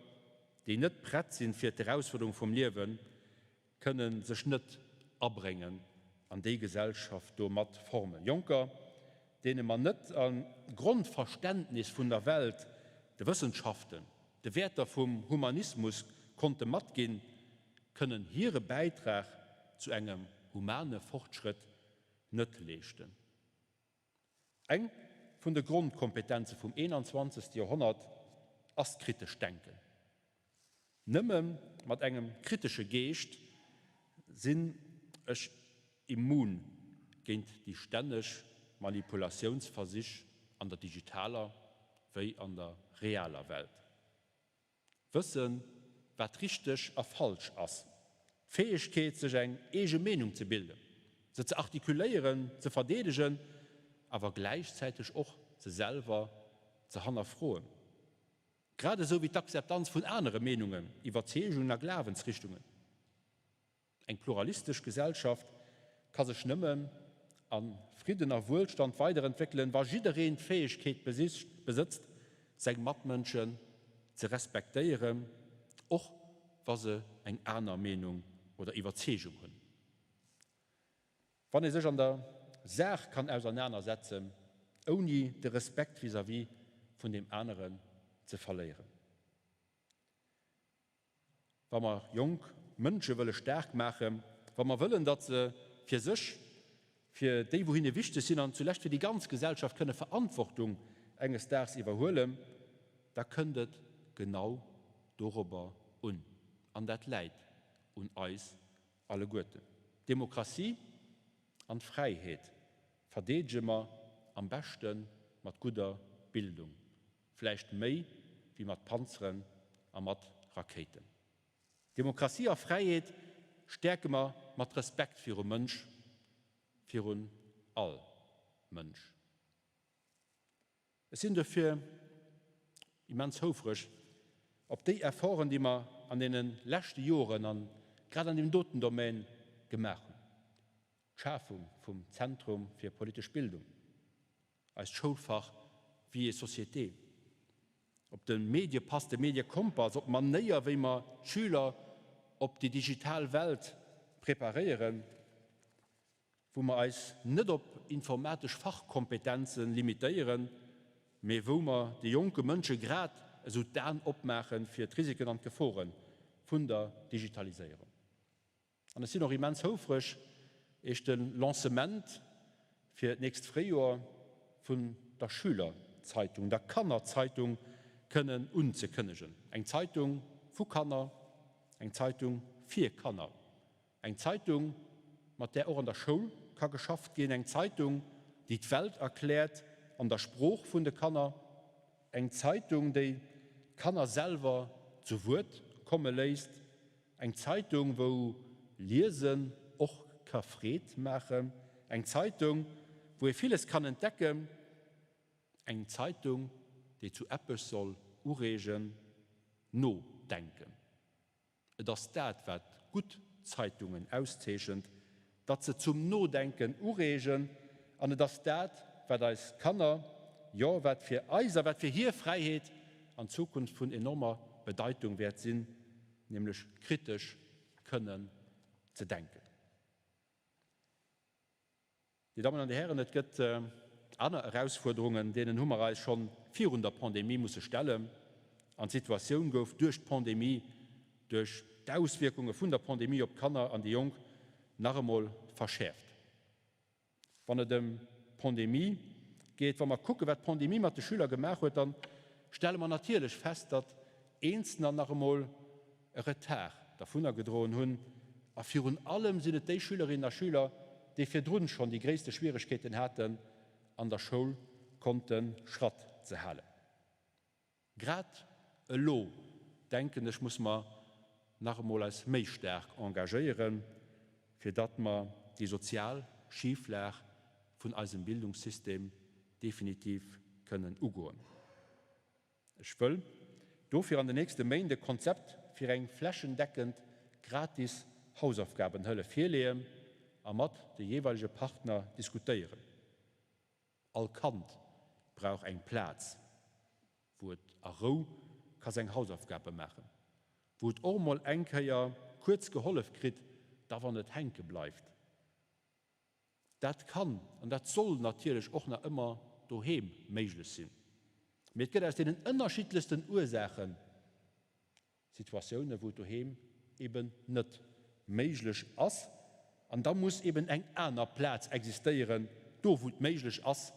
déi net prett sinn fir d'Erausfuerderung vum Liewen, kënne sech net abréngen an déi Gesellschaft do mat formen. Jonker, deene mer net e Grondverständnis vun der Welt, de Wëssenschaften, de Wäerter vum Humanismus konnte matginn, kënnen hire Bäitrag zu engem humane Fortschrëtt net leeschten. Eng vun de Grondkompetenze vum 21. Joerhonnert ass d'kritescht Denken. Nëmme mat engem kritesche Geescht sinn ech immun géint déi stänneg Manipulatiounsversich an der digitaler wéi an der realer Welt. Wëssen, wat richteg a falsch ass. D'Fäegkeet, sech eng eege Meenung ze bilden, se ze artikuléieren, ze verdeedegen, awer gläichzäiteg och se selwer ze hannerfroen. Grad esou wéi d'Akzeptanz vun anere Meenungen, Iwwerzeegungen a Glawensrichtungen. Eng pluralistesch Gesellschaft ka sech nëmmen a Fridden a Wuelstand weiderentwéckelen, wa jiddereen d'Fäegkeet besëtzt, seng Matmënschen ze respektéieren, och wa se eng aner Meenung oder Iwwerzeegung hunn. Wann ee sech an der Saach kann ausernanersetzen, ouni de Respekt vis-à-vis vun deem aneren ze verléieren. Wa mer jonk Mënsche wëlle staark maachen, wa mer wëllen, datt se fir sech, fir déi wou hinne wichteg sinn an zulescht fir déi ganz Gesellschaft kënne Verantwortung enges Daags iwwerhuelen, da kënnt et genau dorobber un. An dat läit un eis alleguerten. D'Demokratie an d'Fräiheet verdeedege mer am beschte mat gudder Bildung. Vläicht méi wéi mat Panzeren a mat Rakéiten. Demokratie a Fräiheet stäerke mer mat Respekt virum Mënsch, virun all Mënsch. Ech sinn dofir immens houfreg op déi Efforten, déi mer an deene leschte Joren an grad an deem doten Domän gemaach hunn, d'Schafung vum Zentrum fir politesch Bildung, Eist Schoulfach Vie et société, op de Mediepass, de Mediekompass, op d'Manéier wéi mer d'Schüler op déi digital Welt preparéieren, wou mer eis net op informatesch Fachkompetenze limitéieren, mee wou mer de jonke Mënsche grad esou d'Aen opmaache fir d'Risiken an d'Gefore vun der Digitaliséierung. An ech sinn och immens houfreg, Iech de Lancement fir d'nächst Fréijoer vun der Schülerzeitung, der Kannerzeitung, kënnen unzekënnegen. Eng Zeitung vu Kanner, eng Zeitung fir Kanner, eng Zeitung, mat där och an der Schoul ka geschafft ginn, eng Zeitung, déi d'Welt erkläert an der Sprooch vun de Kanner, eng Zeitung, déi d'Kanner selwer zu Wuert komme léisst. Eng Zeitung, wou Liesen och ka Freed maachen. Eng Zeitung, wou ee villes kann entdecken. Eng Zeitung, déi zu eppes soll ureegen, Nodenken. Et ass dat, wat. gutt Zeitungen auszeechent, datt se zum Nodenken ureegen, an et ass dat, wat eis Kanner, jo, wat fir eis a wat fir hir Fräiheet an Zukunft vun enormer Bedeitung wäert sinn, nämlech kritesch kënnen ze denken. Dir Dammen an Dir Hären, et gëtt aner Erausfuerderungen, deenen hu mer eis scho virun der Pandemie musse stellen. An d'Situatioun gouf duerch d'Pandemie, duerch d'Auswierkunge vun der Pandemie op d'Kanner an déi Jonk nach emol verschäerft. Wann et ëm d'Pandemie geet, wa mer kucken, wat d'Pandemie mat de Schüler gemaach huet, da stelle mer natierlech fest, datt Eenzelner nach emol e Retard dervunner gedroen hunn, a virun allem sinn et déi Schülerinnen a Schüler, déi virdrun schonn déi gréisste Schwieregkeeten haten, an der Schoul konnte Schratt ze halen. Grad elo, denken ech, musse mer nach emol eis méi staark engagéieren, fir datt mer déi sozial Schiflag vun eisem Bildungssystem definitiv kënnen ugoen. Ech wëll dofir an den nächste Méint e Konzept fir eng flächendeckend gratis Hausaufgabenhëllef virleeën a mat de jeeweilege Partner diskutéieren. All Kand brauch eng Plaz, wou et a Rou ka seng Hausaufgabe maachen, wou et och mol eng Kéier kuerz gehollef kritt, da wann et hänke bleift. Dat kann an dat soll natierlech och nach ëmmer doheem méiglech sinn, mee et gëtt aus deenen ënnerschiddlechsten Ursaache Situatiounen, wou et doheem eben net méiglech ass. An da muss eben eng aner Plaz existéieren, do wou et méiglech ass.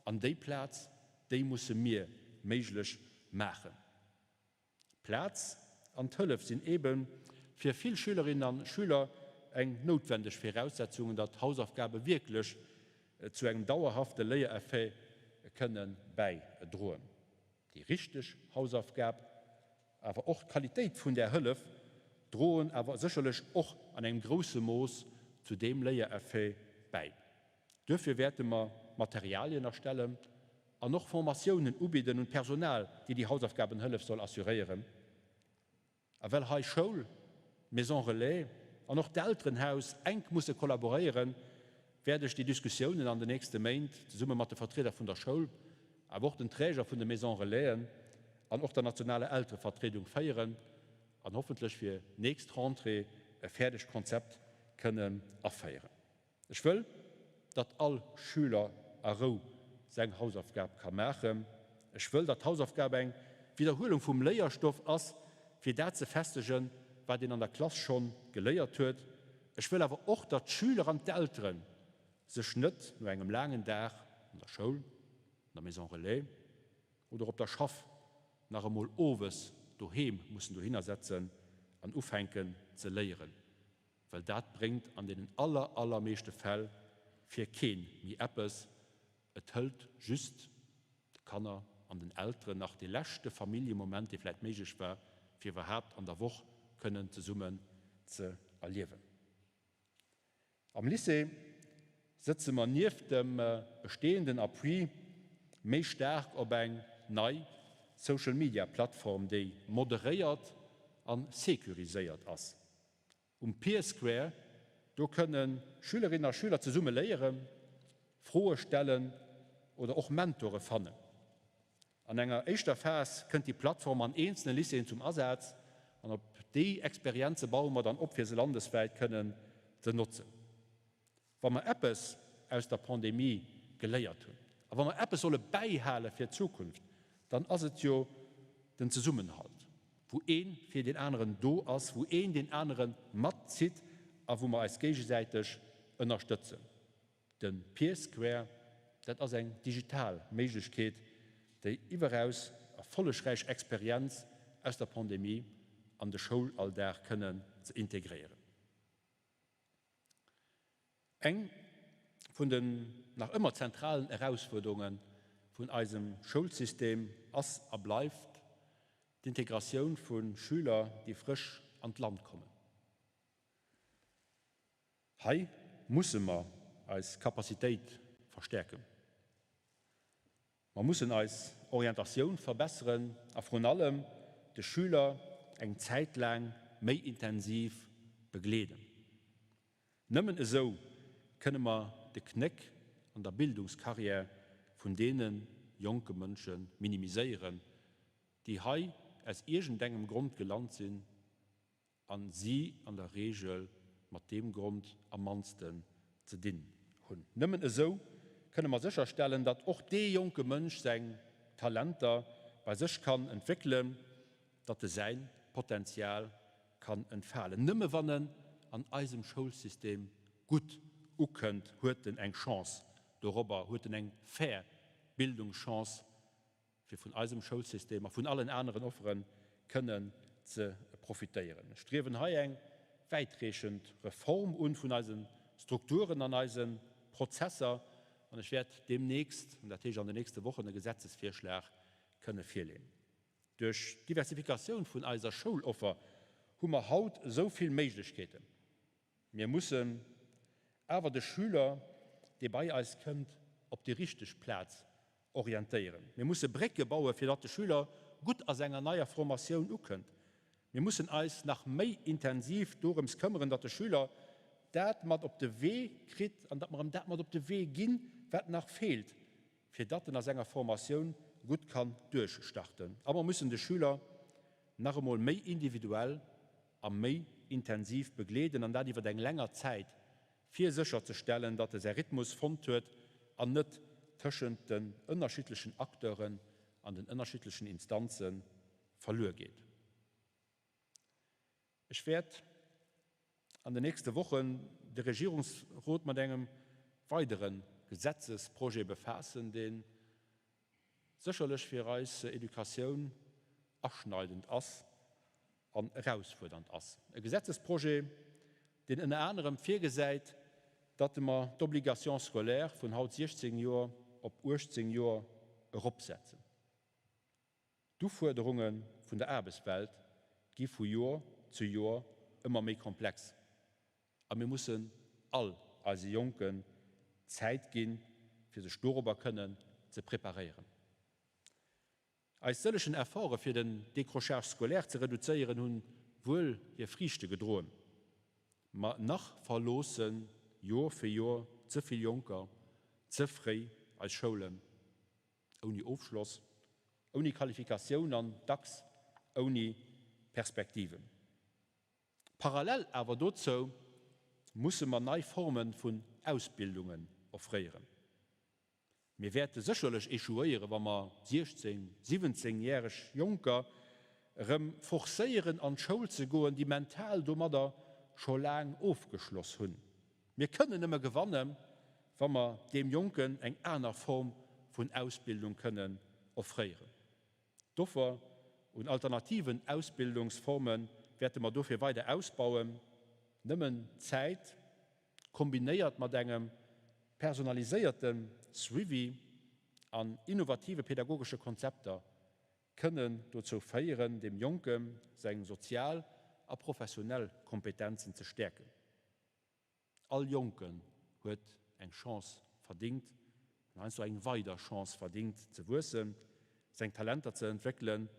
An déi Plaz, déi musse mir méiglech maachen. D'Plaz an d'Hëllef sinn ebe fir vill Schülerinnen an Schüler eng noutwendeg Viraussetzungen, datt Hausaufgabe wierklech zu engem dauerhafte Léiereffet kënne bäidroen. Déi richteg Hausaufgab, awer och d'Qualitéit vun där Hëllef droen awer sécherlech och an engem grousse Mooss zu deem Léiereffet bäi. Duerfir wäerte mer Materialien erstellen an och Formatiounen ubidden un d'Personal, déi déi Hausaufgabenhëllef soll assuréieren. A well hei Schoul, Maison relais an och d'Elterenhaus enk musse kollaboréieren, wäert ech déi Diskussiounen an den nächste Méint zesumme mat de Vertrieder vun der Schoul, awer och den Träger vun de Maison relaisen an och der nationaler Elterevertriedung féieren an hoffentlech fir nächst Rentrée e fäerdegt Konzept kënnen aféieren. Ech wëll, datt all Schüler a Rou seng Hausaufgab ka maachen. Ech wëll, datt d'Hausaufgab eng Widderhuelung vum Léierstoff ass, fir dat ze festegen, wat een an der Klass schonn geléiert huet. Ech wëll awer och, datt d'Schüler an d'Eltere sech net no engem laangen Dag an der Schoul, an der Maison relais oder op der Schaff nach emol owes doheem mussen dohinner setzen an ufänken ze léieren. Well dat bréngt an deenen aller, allermeeschte Fäll fir kee méi eppes, et hëlt just de Kanner an den Elteren nach dee leschte Familljemoment, dee vläicht méiglech war, fir iwwerhaapt an der Woch kënnen zesummen ze erliewen. Am Lycée sëtze mer nieft dem bestehenden Appui méi staark op eng nei Social-Media-Plattform, déi moderéiert a securiséiert ass. Um Peer Square, do kënne Schülerinnen a Schüler zesumme léieren, Froe stellen oder och Mentore fannen. An enger éischter Phas kënnt déi Plattform an eenzele Lycéeën zum Asaz an op déi Experienze baue mer dann op, fir se landeswäit kënnen ze notzen. Wa mer eppes aus der Pandemie geléiert hunn a wa mer eppes solle bäihale fir d'Zukunft, dann ass et jo den Zesummenhalt, wou ee fir deen aneren do ass, wou een deen anere matzitt a wou mer eis géigesäiteg ënnerstëtzen. De Peer Square, dat ass eng digital Méiglechkeet, déi iwweraus erfollegräich Experienz aus der Pandemie an de Schoulalldag kënnen ze integréieren. Eng vun den nach ëmmer zentralen Erausfuerderunge vun eisem Schoulsystem ass a bleift d'Integratioun vu Schüler, déi frësch an d'Land kommen. Hei musse mer eis Capacitéit verstäerken. Mer mussen eis Orientatioun verbesseren a vrun allem de Schüler eng Zäit laang méi intensiv begleeden. Nëmmen esou kënne mer de Knéck an der Bildungscarrière vun deene jonke Mënsche minimiséieren, déi hei aus iergendengem Grond gelant sinn a si an der Reegel mat deem Grond am mannsten ze dinn hunn. Nëmmen esou kënne mer sécherstellen, datt och dee jonke Mënsch seng Talenter bei sech kann entwéckelen, datt e säin Potenzial kann entfalen. Nëmme wann en an eisem Schoulsystem gutt ukënnt, huet en eng Chance dorobber, huet en eng fair Bildungschance, fir vun eisem Schoulsystem a vun allen aneren Offere kënnen ze profitéieren. Ech striewen hei eng wäitreechend Reform un vun eise Strukturen an eise Prozesser an ech wäert deemnächst, an dat heescht an den nächste Wochen, e Gesetzesvirschlag kënne virleeën. Duerch d'Diversifikatioun vun eiser Schouloffer hu mer haut esou vill Méiglechkeeten. Mir mussen awer de Schüler, dee bei eis kënnt, op déi richteg Plaz orientéieren. Mir musse Brécke bauen, fir datt de Schüler gutt a senger neier Formatioun ukënnt. Mir mussen eis nach méi intensiv dorëms këmmeren, datt de Schüler dat mat op de Wee kritt an datt mer em dat mat op de Wee ginn, wat nach feelt, fir datt en a senger Formatioun gutt kann duerchstarten. A mer mussen de Schüler nach emol méi individuell a méi intensiv begleeden, an dat iwwer eng länger Zäit, fir sécherzestellen, datt e säi Rhythmus fonnt huet an net tëschent den ënnerschiddlechen Acteuren an den ënnerschiddlechen Instanze verluer geet. Ech wäert an den nächste Wochen de Regierungsrot mat engem weidere Gesetzesprojet befaassen, dee sécherlech fir eis Educatioun aschneidend ass an erausfuerdernd ass. E Gesetzesprojet, deen ënner anerem virgesäit, datt mer d'Obligation scolaire vun haut 16 Joer op 18 Joer eropsetzen. D'Ufuerderunge vun der Aarbechtswelt gi vu Joer zu Joer ëmmer méi komplex a mir mussen all eise Jonken Zäit ginn, fir sech dorobber kënnen ze preparéieren. Eis sëllegen Efforte fir den Décrochage scolaire ze reduzéieren hunn wuel hir Friichte gedroen, ma nach verloosse Joer fir Joer ze vill Jonker ze fréi eis Schoulen. Ouni Ofschloss, ouni Qualifikatioun an dacks ouni Perspektiven. Parallel awer dozou musse mer nei Forme vun Ausbildungen offréieren. Mir wäerte sécherlech échouéieren, wa mer 16-, 17 järeg Jonker erëm forcéieren an d'Schoul ze goen, déi mental domadder scho laang ofgeschloss hunn. Mir kënnen nëmme gewannen, wa mer deem Jonken eng aner Form vun Ausbildung kënnen offréieren. D'Offer un alternativen Ausbildungsforme wäerte mer dofir weider ausbauen. Nëmmen d'Zäit, kombinéiert mat engem personaliséierte Suivi an innovative pedagogesche Konzepter, kënnen dozou féieren, deem Jonke seng sozial a professionell Kompetenzen ze stäerken. All Jonken huet eng Chance verdingt, an heiansdo eng weider Chance verdingt, ze wuessen, seng Talenter ze entwéckelen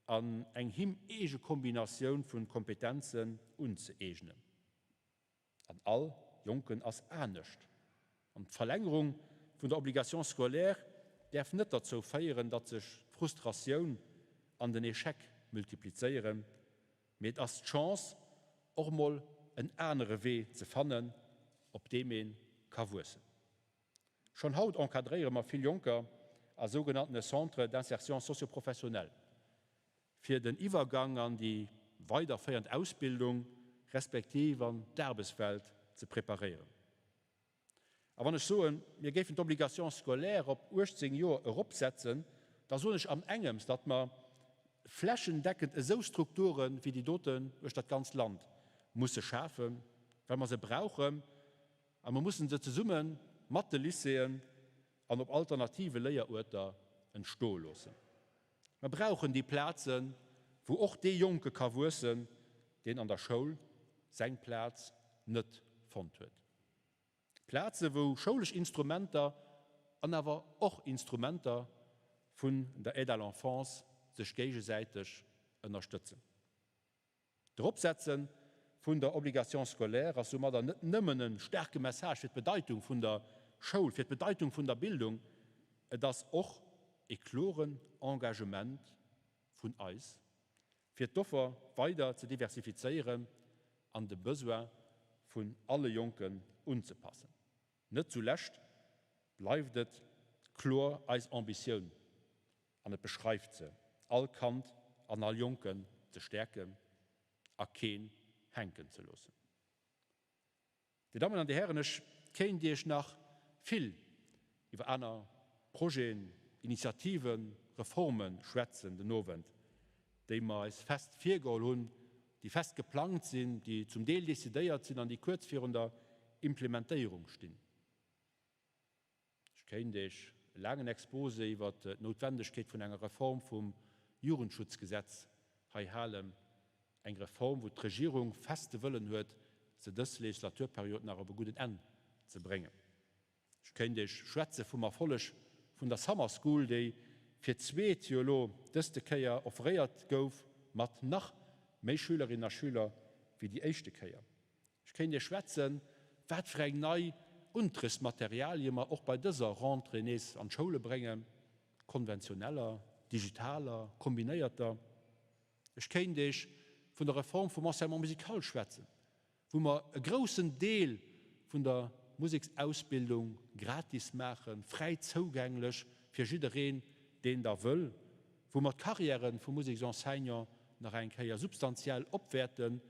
an eng him eege Kombinatioun vun Kompetenzen unzëeegnen. An all Jonken ass anescht. An d'Verlängerung vun der Obligation scolaire däerf net derzou féieren, datt sech d'Frustratioun an den Echec multiplizéieren, mee et ass d'Chance, och mol en anere Wee ze fannen, op deem ee ka wuessen. Schonn haut encadréiere mer vill Jonker a sougenanntene Centres d'insertion socio-professionnelle, fir den Iwwergang an déi weiderféiernd Ausbildung respektiv an d'Aarbechtswelt ze preparéieren. A wann ech soen, mir géifen d'Obligation scolaire op 18 Joer eropsetzen, da soen ech an engems, datt mer flächendeckend esou Strukture wéi déi doten uechter d'ganzt Land musse schafen, well mer se brauchen, a mer mussen se zesumme mat de Lycéeën an op alternative Léieruerter entstoe loossen. Mer brauchen déi Plazen, wou och dee Jonke ka wuessen, deen an der Schoul seng Plaz net fonnt huet. Plaze wou schoulesch Instrumenter an awer och Instrumenter vun der Aide à l'enfance sech géigesäiteg ënnerstëtzen. D'Eropsetze vun der Obligation scolaire ass soumadder net nëmmen e staarke Message fir d'Bedeitung vun der Schoul, fir d'Bedeitung vun der Bildung, et ass och e kloren Engagement vun eis, fir d'Offer weider ze diversifizéieren an de Besoin vun alle Jonken unzepassen. Net zulescht bleift et kloer eis Ambitioun, an et beschreift se, all Kand an all Jonken ze stäerken a keen hänken ze loossen. Dir Dammen an Dir Hären, ech kéint Iech nach vill iwwer aner Projeten, Initiativen, Reforme schwätzen den Owend, déi mer eis fest virgeholl hunn, déi fest geplangt sinn, déi zum Deel decidéiert sinn an déi kuerz virun der Implementéierung stinn. Ech kéint Iech e laangen Exposé iwwer d'Noutwendegkeet vun enger Reform vum Jugendschutzgesetz hei halen, eng Reform, wou d'Regierung fest de Wëllen huet, se dës Legislaturperiod nach op e gudden Enn ze bréngen. Ech kéint Iech schwätze vum Erfolleg vun der Summer School, déi fir d'zweet jo elo dëste Kéier offréiert gouf, mat nach méi Schülerinnen a Schüler wéi déi éischte Kéier. Ech kéint Iech schwätzen, wat fir eng nei Unterrichtsmaterialie mer och bei dëser Rentrée nees an d'Schoule bréngen, konventioneller, digitaler, kombinéierter. Ech kéint Iech vun der Reform vum Enseignement musical schwätzen, wou mer e groussen Deel vun der Museksausbildung gratis maachen, fräi zougänglech fir jiddereen, deen da wëll, wou mer d'Carrièrë vum Museksenseignant nach eng Kéier substantiell opwäerten,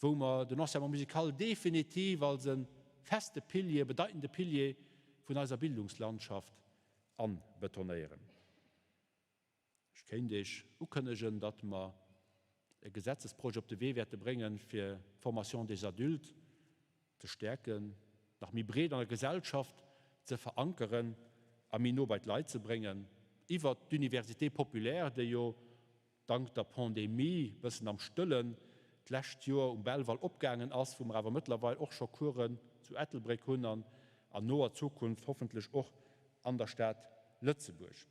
wou mer den Enseignement musical definitiv als e feste Pilier, bedeitende Pilier vun eiser Bildungslandschaft anbetonéieren. Ech kéint Iech ukënnegen, datt mer e Gesetzesprojet op de Wee wäerte bréngen, fir d'Formation des adultes ze stäerken, nach méi breet an der Gesellschaft ze verankeren a méi no bei d'Leit ze bréngen, iwwert d'Université populaire, déi jo dank der Pandemie bëssen am Stëllen d'lescht Joer um Belval opgaangen ass, wou mer awer mëttlerweil och scho Coursen zu Ettelbréck hunn an an noer Zukunft hoffentlech och an der Stad Lëtzebuerg.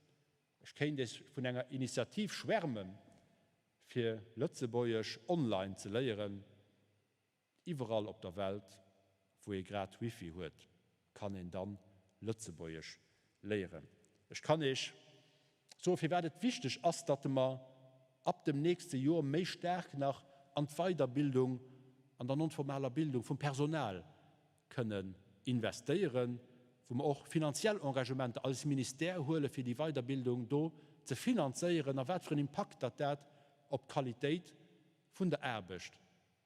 Ech kéint Iech vun enger Initiativ schwärmen, fir Lëtzebuergesch online ze léieren. Iwwerall op der Welt, wou ee grad Wifi huet, kann een dann Lëtzebuergesch léieren. Ech kann Iech soen, firwat et wichteg ass, datt mer ab dem nächste Joer méi staark nach an d'Weiderbildung an der non-formaler Bildung vum Personal kënnen investéieren, wou mer och finanziell Engagementer als Ministère huele fir déi Weiderbildung do ze finanzéieren a wat fir en Impakt datt dat op d'Qualitéit vun der Aarbecht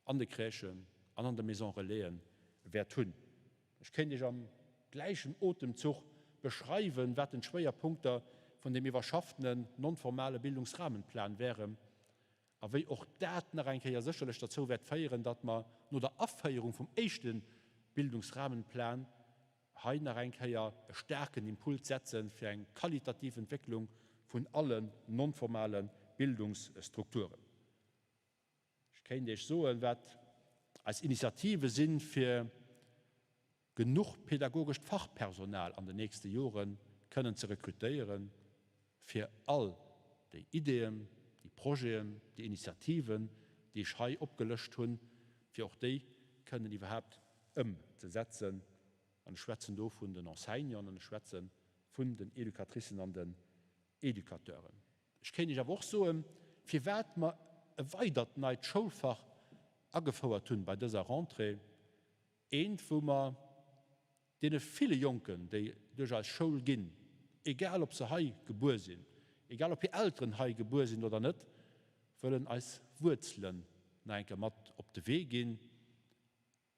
an de Crèchen an an de Maisons Relaisen wäert hunn. Ech kéint Iech am gläichen Otemzuch beschreiwen, wat den d'Schwéierpunkter vun deem iwwerschafften non-formale Bildungsrahmenplan wären a wéi och dat nach eng Kéier sécherlech derzou wäert féieren, datt mer no der Aféierung vum éischte Bildungsrahmenplan hei nach eng Kéier e staarken Impuls setze fir eng qualitativ Entwécklung vun allen non-formale Bildungsstrukturen. Ech kéint Iech soen, wat eis Initiative sinn, fir genuch pedagogescht Fachpersonal an den nächste Jore kënnen ze rekrutéieren, fir all déi Ideeën, déi Projeten, déi Initiativen, déi ech hei opgelëscht hunn, fir och déi kënnen iwwerhaapt ëmzesetzen. An ech schwätzen do vun den Enseignanten an ech schwätze vun den Educatricen an den Educateuren. Ech kéint Iech awer och soen, firwat mer e weidert neit Schoulfach agefouert hunn bei dëser Rentrée, eent, wou mer deene ville Jonken, déi duerch eis Schoul ginn, egal ob se hei gebuer sinn, egal ob hir Elteren hei gebuer sinn oder net, wëllen eis Wuerzelen nach eng Kéier mat op de Wee ginn,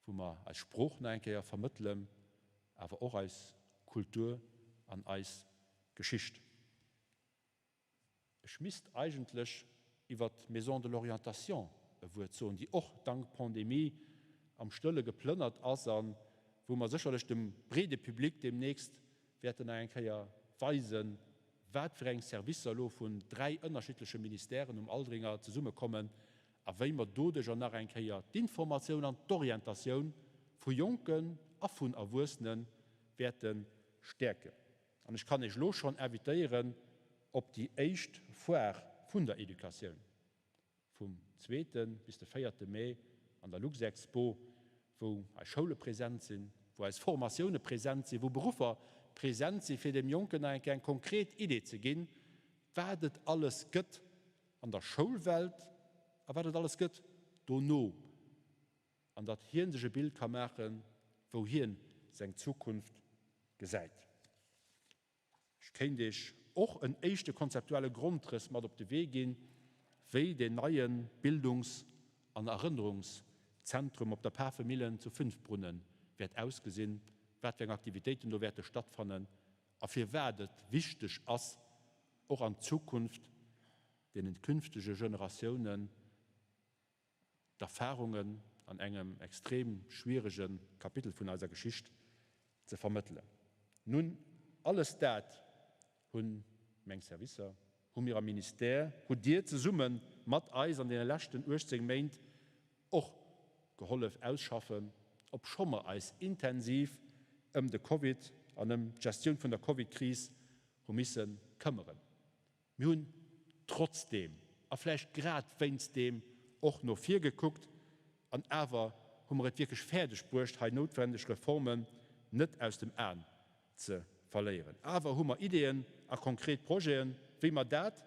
wou mer eis Sprooch nach eng Kéier vermëttelen, awer och eis Kultur an eis Geschicht. Ech misst eigentlech iwwer d'Maison de l'orientation e Wuert soen, déi och dank Pandemie am Stëlle geplënnert ass a wou mer sécherlech dem breede Public deemnächst wäerten nach eng Kéier weisen, wat fir eng Servicer elo vun dräi ënnerschiddleche Ministèren um Aldringer zesummekommen a wéi mer doduerjer nach eng Kéier d'Informatioun an d'Orientatioun vu Jonken a vun Erwuessene wäerte stäerken. An ech kann Iech elo schonn invitéieren op déi éischt Foire vun der Educatioun vum zweete bis de véierte Mee. an der Luxexpo, wou eis Schoule present sinn, wou eis Formatioune present sinn, wou Beruffer present sinn, fir deem Jonken nach eng Kéier eng konkret Idee ze ginn, wat et alles gëtt an der Schoulwelt a wat et alles gëtt dono, an datt hien sech e Bild ka maachen, wou hien seng Zukunft gesäit. Ech kéint Iech och en éischte konzeptuelle Grondrëss mat op de Wee ginn, wéi deen neie Bildungs an Erënnerungszentrum op der Pafemillen zu Fünfbrunnen wäert ausgesinn, wat fir eng Aktivitéiten do wäerte stattfannen a firwat et wichteg ass, och an Zukunft deene künftege Generatiounen d'Erfarungen an engem extrem schwierege Kapitel vun eiser Geschicht ze vermëttelen. Nun, alles dat hu meng Servicer, hu mir am Ministère, hutt Dir zesumme mat eis an deene leschten 18 Méint och gehollef ausschaffen, obscho mer eis intensiv ëm de Covid an ëm d'Gestioun vun der Covid-Kris hu misse këmmeren. Mir hunn trotzdeem, a vläicht grad wéinst deem, och no vir gekuckt an awer hu mer et wierklech fäerdeg bruecht, hei noutwendeg Reformen net aus dem Aen ze verléieren. Awer hu mer Ideeën a konkret Projeten, wéi mer dat,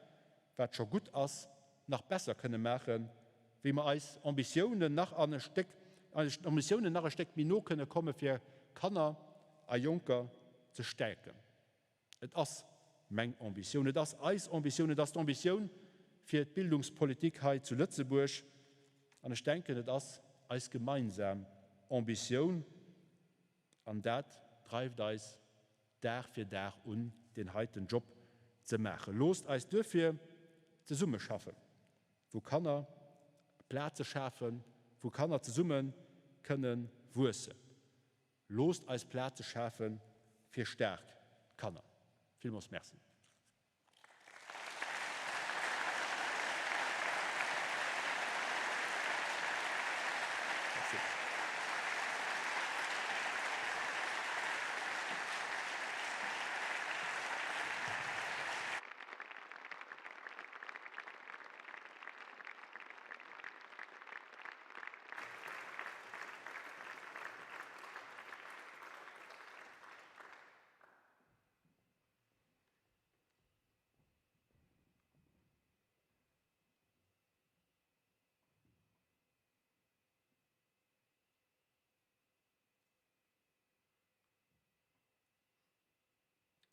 wat scho gutt ass, nach besser kënne maachen, wéi mer eis Ambitiounen nach an e Stéck, eis Ambitiounen nach e Stéck méi no kënne komme fir Kanner a Jonker ze stäerken. Et ass meng Ambitioun, et ass eis Ambitioun, et ass d'Ambitioun fir d'Bildungspolitik hei zu Lëtzebuerg an ech denken, et ass eis gemeinsam Ambitioun an dat dreift eis Dag fir Dag un, deen heiten Job ze maachen. Loosst eis duerfir zesummeschaffen, wou Kanner Plaze schafen, wou Kanner zesumme kënne wuessen. Loosst eis Plaze schafe fir staark Kanner. Villmools Merci.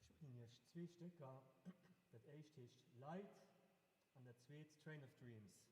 Ech spillen iech zwee Stécker. Dat éischt heescht Light an dat zweet Train of Dreams.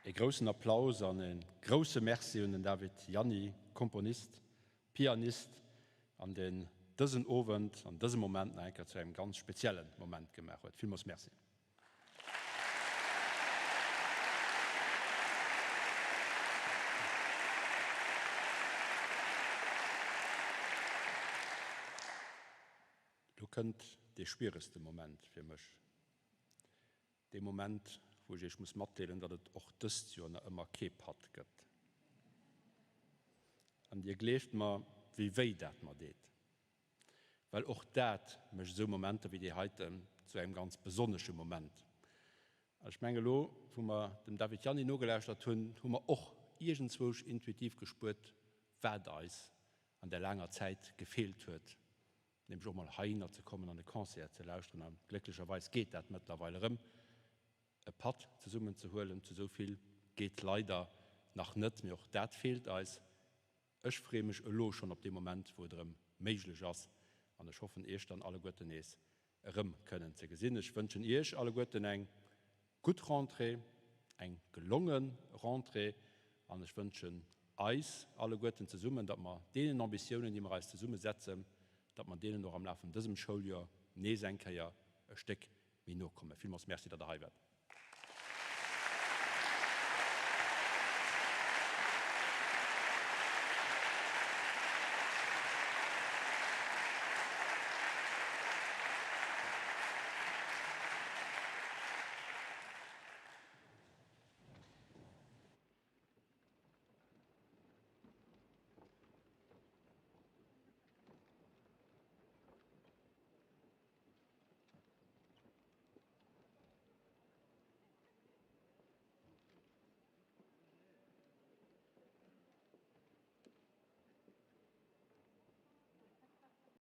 E groussen Applaus an e grousse Merci un den David Ianni, Komponist, Pianist, an deen dësen Owend an dëse Moment nach eng Kéier zu engem ganz spezielle Moment gemaach huet. Villmools Merci. Lo kënnt dee schwieregste Moment fir mech. Dee Moment, wou ech Iech muss matdeelen, datt et och dëst Joer nach ëmmer kee Patt gëtt. An Dir gleeft mer, wéi wéi dat mer deet. Well och dat mécht esou Momenter wéi déi heiten zu engem ganz besonnesche Moment. An ech mengen, elo wou mer dem David Ianni nogelauschtert hunn, hu mer och iergendzwousch intuitiv gespuert, wat eis an där laanger Zäit gefeelt huet, nämlech och mol heihinner ze kommen an e Concert ze lauschteren, a glécklecherweis geet dat mëttlerweil erëm, e Patt zesummen ze huelen, zu esou vill geet leider nach net, mee och dat feelt eis. Ech freeë mech elo schonn op dee Moment, wou et erëm méiglech ass, an ech hoffen Iech dann alleguerten nees erëm kënnen ze gesinn. Ech wënschen Iech alleguerten eng gutt Rentrée, eng gelonge Rentrée, an ech wënschen eis alleguerten zesummen, datt mer deenen Ambitiounen, déi mer eis zesumme setzen, datt mer deenen och am Laf vun dësem Schouljoer nees eng Kéier e Stéck méi no kommen. Villmools Merci, datt Der hei waart.